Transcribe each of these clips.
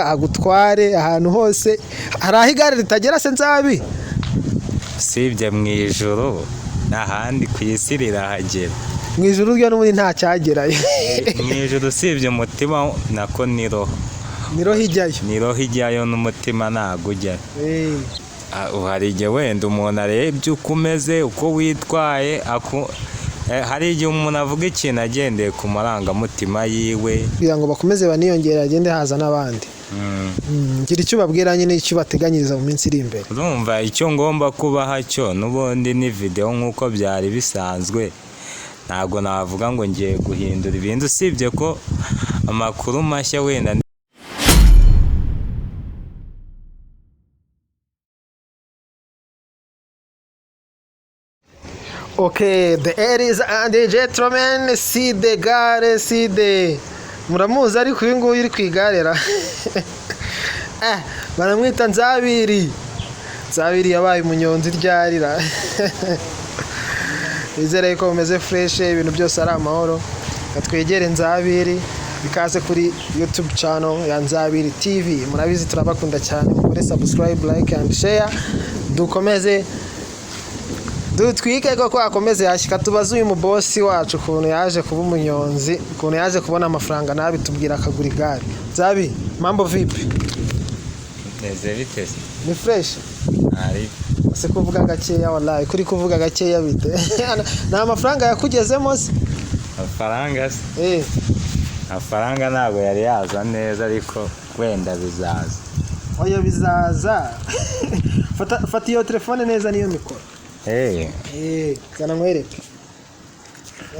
Agutware ahantu hose. Hari aho igare ritagera se, Nzabi? Usibye mu ijuru, n'ahandi ku isi rirahagera. Mu ijuru ryo n'ubundi nta cyagerayo. Mu ijuru usibye umutima, nako ni roho. Ni roho ijyayo. Ni roho ijyayo, n'umutima ntabwo ujyayo. Hari igihe wenda umuntu arebye uko umeze, uko witwaye, hari igihe umuntu avuga ikintu agendeye ku marangamutima yiwe. Kugira ngo bakomeze baniyongere, hagende haza n'abandi. Gira icyo ubabwira nyine, icyo ubateganyiriza mu minsi iri imbere. Urumva, icyo ngomba kubaha cyo n'ubundi ni videwo nk'uko byari bisanzwe. Ntabwo navuga ngo ngiye guhindura ibindi, usibye ko amakuru mashya wenda. Okay, the ladies and the gentlemen, see the gare, see the... Muramuzi, ariko uyu nguyu uri ku igare ra. Baramwita Nzabiri. Nzabiri yabaye umunyonzi ryari ra? Nizere ko mumeze fresh, ibintu byose ari amahoro. Reka twegere Nzabiri, ikaze kuri YouTube channel ya Nzabiri TV. Murabizi turabakunda cyane, mukore subscribe, like and share. Dukomeze dutwike koko, akomeze yashyika. Tubaze uyu mubosi wacu ukuntu yaje kuba umunyonzi, ukuntu yaje kubona amafaranga nabitubwira akagura igare. Nzabi, mambo vipi? Meze bite se? Ni fresh. Ari. Ese kuvuga gakeya, wallahi kuri kuvuga gakeya bite? Ni amafaranga yakugezemo se? Amafaranga se? Eh. Amafaranga ntabwo yari yaza neza, ariko wenda bizaza. Oya, bizaza. Fata, fata iyo telefone neza, niyo mikoro. Eh, kana nkwereke.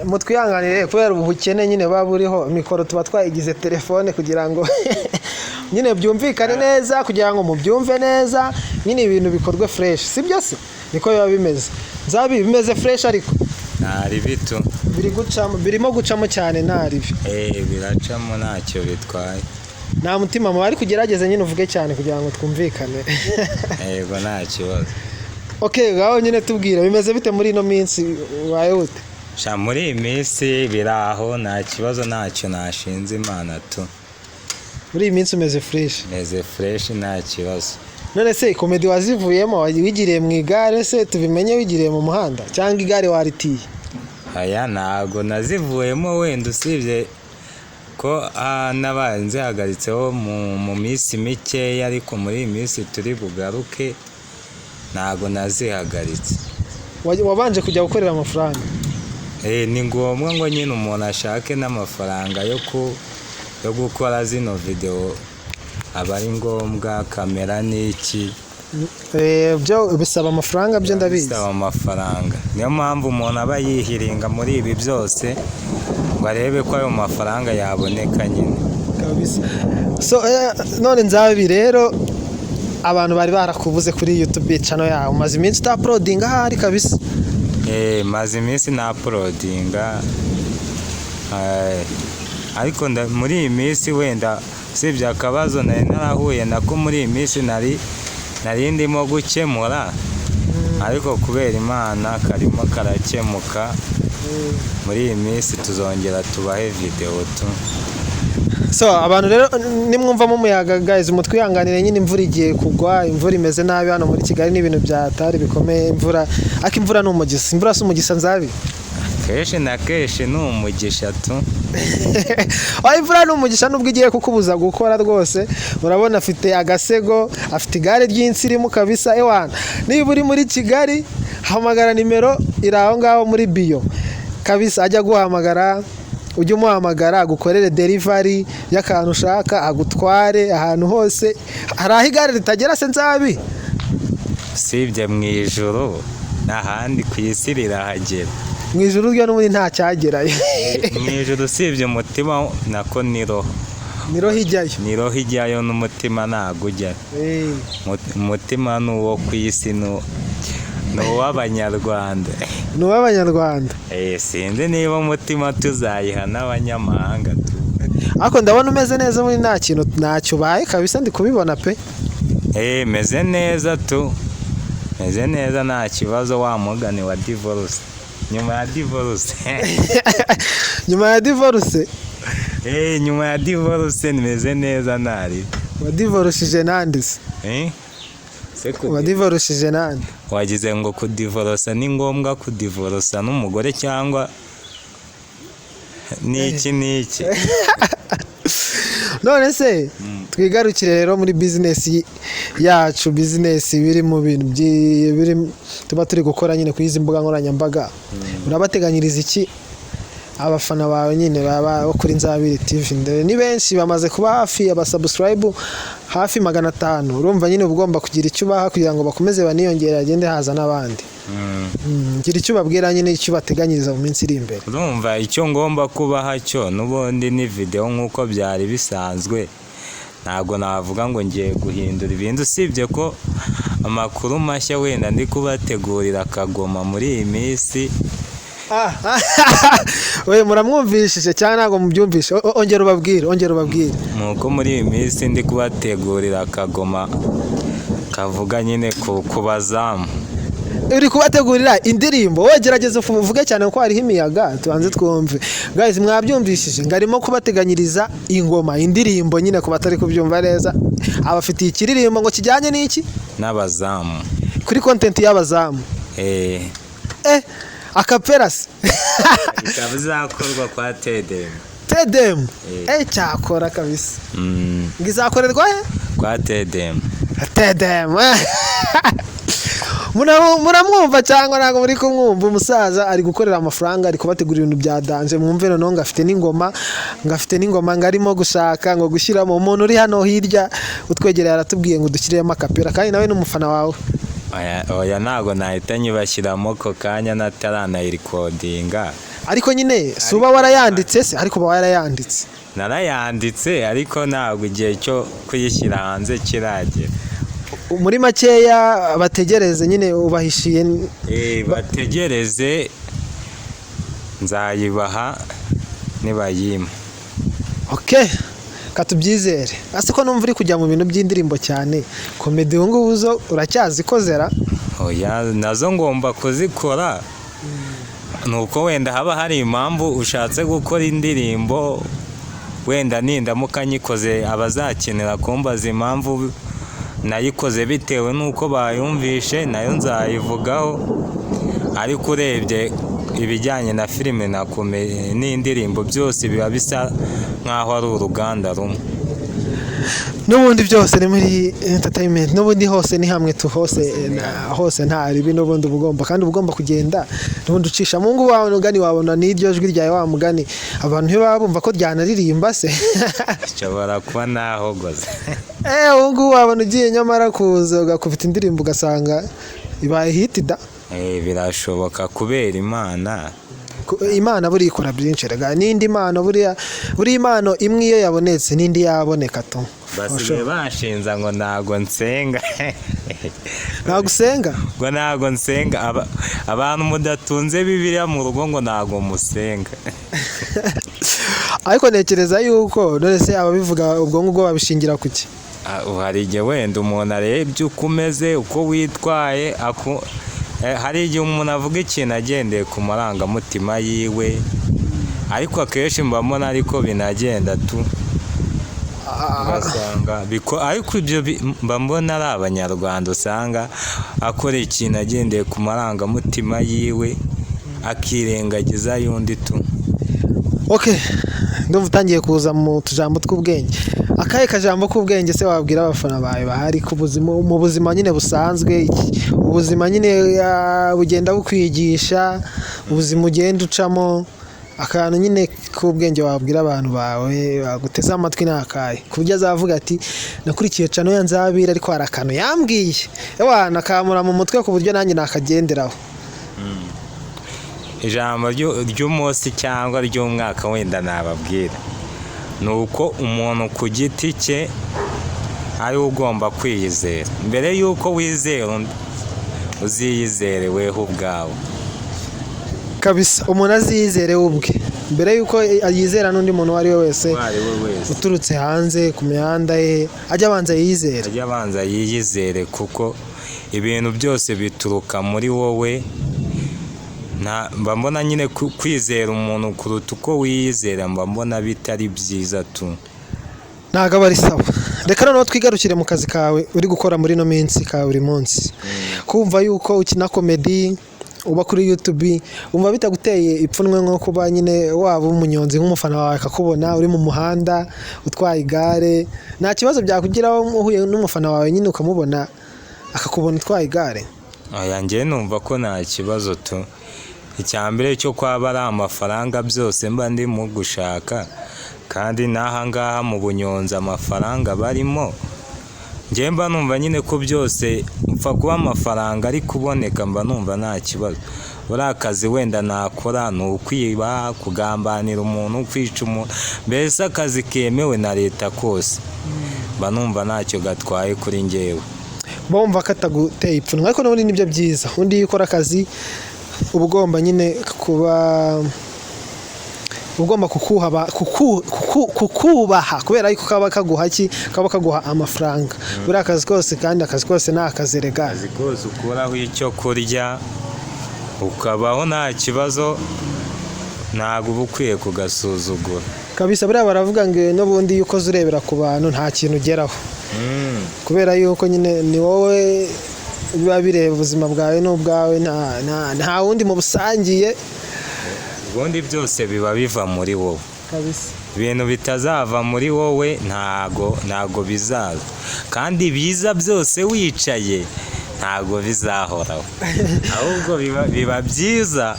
Mutwihanganire kubera ubu bukene nyine buba buriho, mikoro tuba twayigize telefone kugira ngo nyine byumvikane neza, kugira ngo mubyumve neza nyine, ibintu bikorwe fresh, sibyo se? Niko biba bimeze. Nzabi, bimeze fresh ariko? Ntari bitu. Biri gucamo, birimo gucamo cyane, ntari byo? Biracamo, ntacyo bitwaye. Nta mutima mubi, ariko ugerageze nyine uvuge cyane kugira ngo twumvikane. Yego, nta kibazo. Okay, ngaho nyine tubwira, bimeze bite muri ino minsi, ubaye ute? Sha, muri iyi minsi biri aho, nta kibazo, ntacyo nashinze Imana tu. Muri iyi minsi umeze fresh? Meze fresh, nta kibazo. None se comedy wazivuyemo, wigiriye mu igare se tubimenye, wigiriye mu muhanda cyangwa igare waritiye? Aya, ntabwo nazivuyemo, wenda usibye ko nabaye nzihagaritseho mu minsi mikeya, ariko muri iyi minsi turi bugaruke, ntabwo nazihagaritse. Wabanje kujya gukorera amafaranga? Ni ngombwa ngo nyine umuntu ashake n'amafaranga yo gukora zino videwo, aba ari ngombwa, kamera n'iki. Byo bisaba amafaranga, byo ndabizi. Bisaba amafaranga, niyo mpamvu umuntu aba yihiringa muri ibi byose ngo arebe ko ayo mafaranga yaboneka nyine. Kabisa. So none Nzabi rero, abantu bari barakubuze kuri YouTube channel yawe, umaze iminsi utauploadinga ahari kabisa. Maze iminsi nauploadinga, ariko muri iyi minsi wenda usibye akabazo nari narahuye nako muri iyi minsi nari ndimo gukemura, ariko kubera Imana karimo karakemuka. Muri iyi minsi tuzongera tubahe videwo tu. So abantu rero, nimwumvamo umuyaga guys, mutwihanganire nyine, imvura igiye kugwa, imvura imeze nabi hano muri Kigali, n'ibintu byatari bikomeye imvura. Ariko imvura ni umugisha, imvura si umugisha, Nzabi? Kenshi na kenshi ni umugisha tu. Oya, imvura ni umugisha nubwo igiye kukubuza gukora rwose. Murabona afite agasego, afite igare ry'insirimu kabisa. Ewana, niba uri muri Kigali, hamagara nimero iri aho ngaho muri bio kabisa, ajya guhamagara, ujye umuhamagara agukorere delivery y'akantu ushaka, agutware ahantu hose. Hari aho igare ritagera se, Nzabi? Usibye mu ijuru, n'ahandi ku isi rirahagera. Mu ijuru ryo n'ubundi nta cyagerayo. Mu ijuru usibye umutima, nako ni roho. Ni roho ijyayo. Ni roho ijyayo, n'umutima ntabwo ujyayo. Umutima ni uwo ku isi, ni uw'Abanyarwanda. Ni uw'Abanyarwanda. Sinzi niba umutima tuzayiha n'abanyamahanga tu. Ariko ndabona umeze neza, muri nta kintu, ntacyo ubaye kabisa, ndi kubibona pe. Meze neza tu, meze neza, nta kibazo, wa mugani wa divorce, nyuma ya divorce. Nyuma ya divorce? Nyuma ya divorce meze neza, ntari. Wadivorushije nande se? Eh? Se Wadivorushije nande? Wagize ngo kudivorosa ni ngombwa kudivorosa n'umugore cyangwa n'iki n'iki? None se twigarukire rero muri bizinesi yacu, bizinesi biri mu bintu biri tuba turi gukora nyine kuri izi mbuga nkoranyambaga. Urabateganyiriza iki abafana bawe nyine baba bo kuri Nzabiri TV? Ndebe ni benshi bamaze kuba hafi abasubscribe hafi 500. Urumva nyine uba ugomba kugira icyo ubaha kugira ngo bakomeze baniyongere, hagende haza n'abandi. Gira icyo ubabwira nyine, icyo ubateganyiriza mu minsi iri imbere. Urumva icyo ngomba kubaha cyo n'ubundi ni video nk'uko byari bisanzwe. Ntabwo navuga ngo ngiye guhindura ibindi, usibye ko amakuru mashya wenda ndi kubategurira akagoma muri iyi minsi. We muramwumvishije cyangwa ntabwo mubyumvishe? Ongera ubabwire, ongera ubabwire. Nuko muri iyi minsi ndi kubategurira akagoma kavuga nyine ku bazamu. Uri kubategurira indirimbo? Wowe gerageza uvuge cyane kuko hariho imiyaga, tubanze twumve. Guys, mwabyumvishije ngo arimo kubateganyiriza ingoma, indirimbo nyine ku batari kubyumva neza. Abafitiye ikiririmbo ngo kijyanye n'iki? N'abazamu. Kuri content y'abazamu. Eh. Acapella se? Ikaba izakorwa kwa TDM. TDM? Eh. Cyakora kabisa. Ngo izakorerwa he? Kwa TDM. TDM. Muramwumva cyangwa ntabwo muri kumwumva? Umusaza ari gukorera amafaranga, ari kubategurira ibintu bya danger. Mwumve noneho ngo afite n'ingoma, ngo afite n'ingoma, ngo arimo gushaka ngo gushyiramo. Umuntu uri hano hirya utwegereye aratubwiye ngo dushyiremo acapella, kandi nawe ni umufana wawe. Oya, oya, ntabwo nahita nyibashyiramo ako kanya nataranayirikodinga. Ariko nyine si uba warayanditse se? Ariko uba warayanditse. Narayanditse, ariko ntabwo igihe cyo kuyishyira hanze kiragera. Muri makeya bategereze nyine, ubahishiye. Bategereze, nzayibaha nibayima. Okay, katubyizere. Ase ko numva uri kujya mu bintu by'indirimbo cyane, comedy ubu ngubu zo uracyazikozera? Oya, nazo ngomba kuzikora. Nuko wenda haba hari impamvu ushatse gukora indirimbo, wenda nindamuka nyikoze abazakenera kumbaza impamvu nayikoze bitewe n'uko bayumvishe, nayo nzayivugaho. Ariko urebye ibijyanye na filime na n'indirimbo byose biba bisa nk'aho ari uruganda rumwe. N'ubundi byose ni muri entertainment, n'ubundi hose ni hamwe tu, hose hose nta ribi. N'ubundi uba ugomba, kandi uba ugomba kugenda n'ubundi ucisha mu ngo wawe mugani, wabona n'iryo jwi ryawe wa mugani, abantu ntibaba bumva ko ryanaririmba se? Nshobora kuba nahogoze. Ubu ngubu wabona ugiye nyamara kuza ugakubita indirimbo ugasanga ibaye hit da. Birashoboka kubera Imana. Imana buriya ikora byinshi rega, n'indi mpano buriya, buriya impano imwe iyo yabonetse n'indi yaboneka tu. Basigaye banshinza ngo ntago nsenga. Ntabwo usenga? Ngo ntago nsenga. Abantu mudatunze Bibiliya mu rugo ngo ntago musenga. Ariko ntekereza yuko, none se ababivuga ubwo ngubwo babishingira ku ki? Hari igihe wenda umuntu arebye uko umeze, uko witwaye, hari igihe umuntu avuga ikintu agendeye ku marangamutima yiwe, ariko akenshi mba mbona ariko binagenda tu. Ugasanga ariko ibyo mba mbona ari Abanyarwanda, usanga akora ikintu agendeye ku marangamutima yiwe akirengagiza y'undi tu. Okay, ndumva utangiye kuza mu tujambo tw'ubwenge. Akahe kajambo k'ubwenge se wabwira abafana bawe bahari ku buzima, mu buzima nyine busanzwe? Ubuzima nyine bugenda bukwigisha, ubuzima ugenda ucamo, akantu nyine k'ubwenge wabwira abantu bawe baguteze amatwi ni akahe, ku buryo azavuga ati nakurikiye channel ya Nzabire, ariko hari akantu yambwiye ewa nakamura mu mutwe ku buryo nanjye nakagenderaho? Ijambo ry'umunsi cyangwa ry'umwaka wenda nababwira ni uko umuntu ku giti cye ari we ugomba kwiyizera. Mbere y'uko wizera undi, uziyizere weho ubwawe. Kabisa, umuntu aziyizere we ubwe mbere y'uko yizera n'undi muntu uwo ari we wese uwo ari we wese uturutse hanze ku mihanda ye. Ajya abanza yiyizere. Ajya abanza yiyizere, kuko ibintu byose bituruka muri wowe. Mba mbona nyine kwizera umuntu kuruta uko wiyizera, mba mbona bitari byiza tu. Ntabwo aba ari sawa. Reka noneho twigarukire mu kazi kawe uri gukora muri ino minsi ka buri munsi. Kumva yuko ukina comedy, uba kuri YouTube, wumva bitaguteye ipfunwe nko kuba nyine waba umunyonzi, nk'umufana wawe akakubona uri mu muhanda utwaye igare? Nta kibazo byakugiraho uhuye n'umufana wawe nyine ukamubona, akakubona utwaye igare? Oya, njye numva ko nta kibazo tu. Icya mbere cyo kwaba ari amafaranga, byose mba ndimo gushaka, kandi n'aha ngaha mu bunyonzi amafaranga barimo. Njye mba numva nyine ko byose upfa kuba amafaranga ari kuboneka, mba numva nta kibazo. Buriya akazi wenda nakora ni ukwiba, kugambanira umuntu, kwica umuntu, mbese akazi kemewe na leta kose mba numva ntacyo gatwaye kuri njyewe. Bumva kataguteye ipfunwe, ariko n'ubundi nibyo byiza. Undi iyo ukora akazi uba ugomba nyine kuba ugomba kukubaha, kubera yuko kaba kaguha ki? Kaba kaguha amafaranga. Buriya akazi kose, kandi akazi kose ni akazi rega. Akazi kose ukuraho icyo kurya ukabaho nta kibazo, ntabwo uba ukwiye kugasuzugura. Kabisa. Buriya baravuga ngo n'ubundi iyo ukoze urebera ku bantu nta kintu ugeraho, kubera yuko nyine ni wowe biba bireba, ubuzima bwawe n'ubwawe, nta wundi mu busangiye. Ubundi byose biba biva muri wowe. Kabisa. Ibintu bitazava muri wowe ntago bizaza, kandi biza byose wicaye ntago bizahoraho, ahubwo biba byiza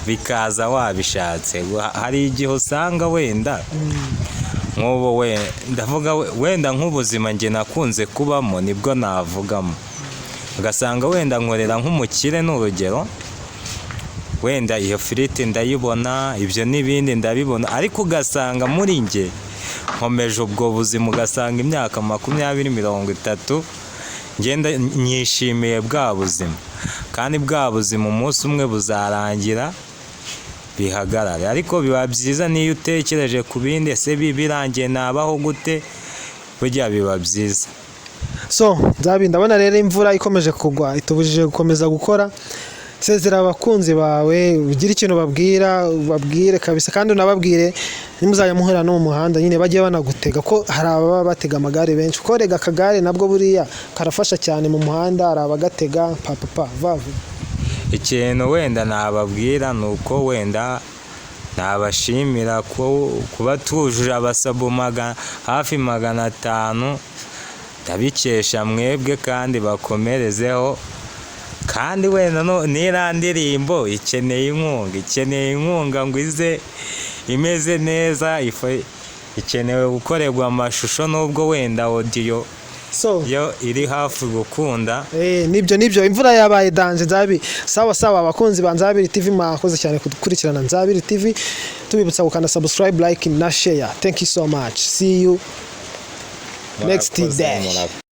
bikaza wabishatse. Hari igihe usanga wenda nk'ubu we ndavuga wenda nk'ubuzima njye nakunze kubamo nibwo navugamo, ugasanga wenda nkorera nk'umukire, ni urugero, wenda iyo firiti ndayibona, ibyo n'ibindi ndabibona, ariko ugasanga muri njye nkomeje ubwo buzima, ugasanga imyaka 20, 30 ngenda nyishimiye bwa buzima, kandi bwa buzima umunsi umwe buzarangira bihagarare. Ariko biba byiza niyo utekereje ku bindi: ese birangiye nabaho gute? Burya biba byiza. So Nzabi, ndabona rero imvura ikomeje kugwa itubujije gukomeza gukora. Sezera abakunzi bawe, ugire ikintu babwira, babwire kabisa, kandi unababwire nimuzajya muhura no mu muhanda nyine bajye banagutega, ko hari ababa batega amagare benshi, ko rega akagare nabwo buriya karafasha cyane mu muhanda, hari abagatega papa pa va vuba. Ikintu wenda nababwira ni uko wenda nabashimira ko kuba tujuje abasabu hafi 500, ndabikesha mwebwe, kandi bakomerezeho. Kandi wenda n'iriya ndirimbo ikeneye inkunga, ikeneye inkunga ngo ize imeze neza, ikenewe gukorerwa amashusho, nubwo wenda audio So yo iri hafi gukunda. Nibyo, imvura yabaye danger. Nzabi, sawa sawa. Abakunzi ba Nzabiri TV, mwakoze cyane kudukurikirana. Nzabiri TV tubibutsa gukanda subscribe, like na share. Thank you so much, see you next Murakoze, day. murakoze.